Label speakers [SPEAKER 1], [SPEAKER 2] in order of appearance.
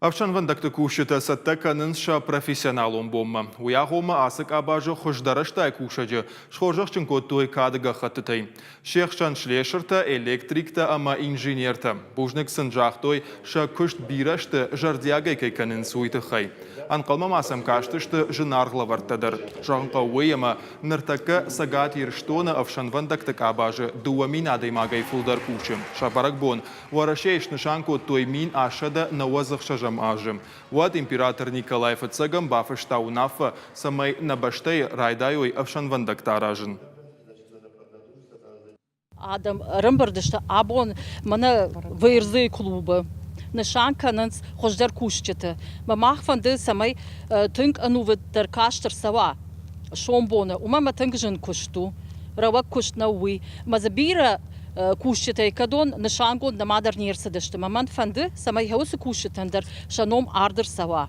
[SPEAKER 1] Ӕфсӕнвӕндӕгты кусджытӕ цӕттӕ кӕнынц сӕ профессионалон бонмӕ. Уый агъоммӕ ацы къабазы хуыздӕр ӕстай кусӕджы схорзӕхджын кодтой кады гӕххӕттытӕй. Се хсӕн слесыртӕ, электриктӕ ӕмӕ инженертӕ. Бузныг сын загътой, сӕ куыст бирӕ сты, зӕрдиагӕй кӕй кӕнынц, уый тыххӕй. Ӕнхъӕлмӕ ма сӕм кастысты зынаргъ лӕвӕрттӕ дӕр. Зӕгъын хъӕуы уый, ӕмӕ ныртӕккӕ Цӕгат Ирыстоны ӕфсӕнвӕндӕгты къабазы 2000 адӕймагӕй фылдӕр кусы. Сӕ бӕрӕгбон Уӕрӕсейы снысан кодтой 1896 азы. Уӕд император Николай Фыццӕгӕм бафыста уынаффӕ, цӕмӕй нӕ бӕстӕйы райдайой ӕфсӕнвӕндӕгтӕ аразын.
[SPEAKER 2] Адӕм ӕрӕмбырд сты абон мӕнӕ ВРЗ-йы клубы. Нысан кӕнынц хуыздӕр кусджыты. Мӕ мах фӕнды, цӕмӕй тынг ӕнувыддӕр каст ӕрцӕуа сомбоны. Уымӕн ӕмӕ тынг зын куыст у. Рӕуӕг куыст нӕу уый. Ӕмӕ дзы бирӕ кусджытӕй кӕдон нысангонд нӕма дӕр не рцыдысты. Мӕ мӕн фӕнды, цӕмӕй уыцы кусджытӕн дӕр сӕ ном ард ӕрцӕуа.